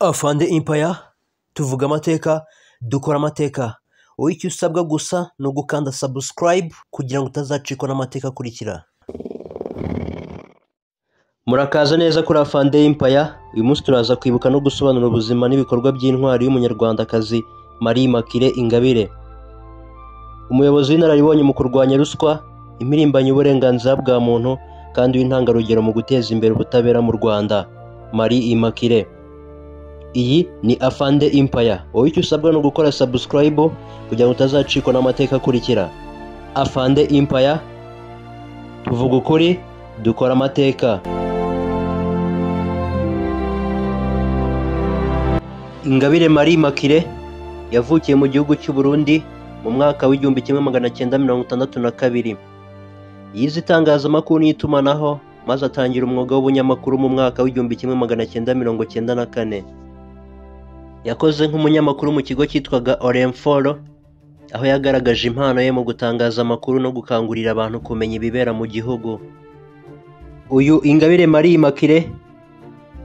Afande Empire tuvuga amateka, dukora amateka, wowe icyo usabwa gusa ni ugukanda subscribe kugira ngo utazacikwa n'amateka akurikira. Murakaza neza kuri Afande Empire, uyu munsi turaza kwibuka no gusobanura ubuzima n'ibikorwa by'intwari y'umunyarwandakazi Marie Immaculée Ingabire. Umuyobozi w'inararibonye mu kurwanya ruswa, impirimbanyi y'uburenganzira bwa muntu kandi w'intangarugero mu guteza imbere ubutabera mu Rwanda, Marie Immaculée. Iyi ni Afande Empire, wowe icyo usabwa ni ugukora subscribe kugira ngo utazacikwa n'amateka akurikira. Afande Empire, tuvuga ukuri, dukora amateka. Ingabire Marie Immaculée yavukiye mu gihugu cy'u Burundi mu mwaka w'1962. Yize itangazamakuru n'itumanaho maze atangira umwuga w'ubunyamakuru mu mwaka w'1994. Yakoze nk'umunyamakuru mu kigo cyitwaga Orinfor, aho yagaragaje impano ye mu gutangaza amakuru no gukangurira abantu kumenya ibibera mu gihugu. Uyu Ingabire Marie Immaculée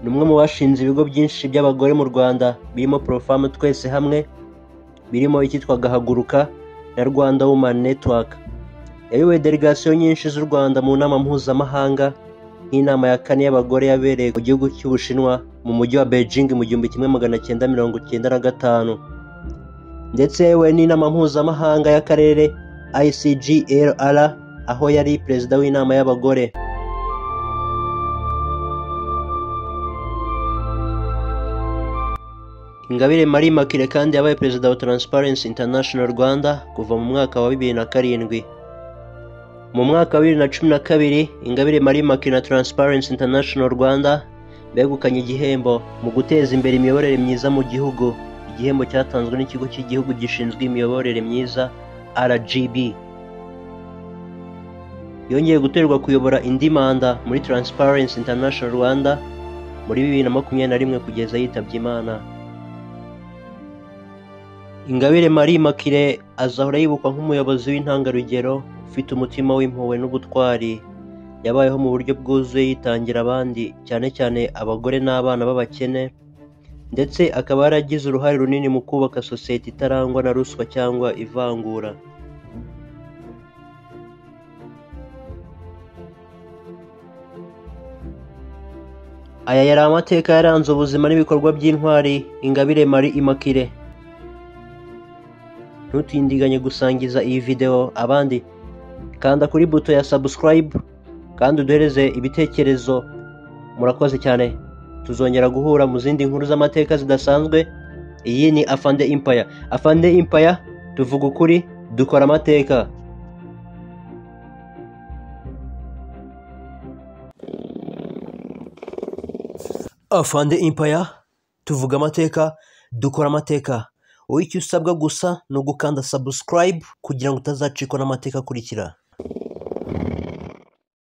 ni umwe mu bashinze ibigo byinshi by'abagore mu Rwanda birimo Pro-Femmes Twese Hamwe, birimo icyitwaga Haguruka na Rwanda Women Network. Yayoboye delegasiyo nyinshi z'u Rwanda mu nama mpuzamahanga nk'inama ya kane y'abagore yabereye mu gihugu cy'Ubushinwa mu mujyi wa Beijing mu 1995. Ndetse yayoboye n'inama mpuzamahanga y'akarere ICGLR aho yari perezida w'inama y'abagore. Ingabire Marie Immaculée kandi yabaye perezida wa Transparency International Rwanda kuva mu mwaka wa 2007. Mu mwaka wa 2012, Ingabire Marie Immaculée na Transparency International Rwanda begukanye igihembo mu guteza imbere imiyoborere myiza mu gihugu, igihembo cyatanzwe n'ikigo cy'igihugu gishinzwe imiyoborere myiza RGB. Yongeye gutorerwa kuyobora indi manda muri Transparency International Rwanda muri 2021 kugeza yitabye Imana. Ingabire Marie Immaculée azahora yibukwa nk'umuyobozi w'intangarugero ufite umutima w'impuhwe n'ubutwari. Yabayeho mu buryo bwuzuye yitangira abandi, cyane cyane abagore n'abana b'abakene, ndetse akaba yaragize uruhare runini mu kubaka sosiyete itarangwa na ruswa cyangwa ivangura. Aya yari amateka yaranze ubuzima n'ibikorwa by'intwari Ingabire Marie Immaculée. Ntutindiganye gusangiza iyi video abandi, kanda kuri buto ya subscribe kandi uduhereze ibitekerezo. Murakoze cyane, tuzongera guhura mu zindi nkuru z'amateka zidasanzwe. Iyi ni Afande Empire. Afande Empire, tuvuga ukuri, dukora amateka. Afande Empire, tuvuga amateka, dukora amateka. Wowe icyo usabwa gusa ni ugukanda subscribe kugira ngo utazacikwa n'amateka akurikira.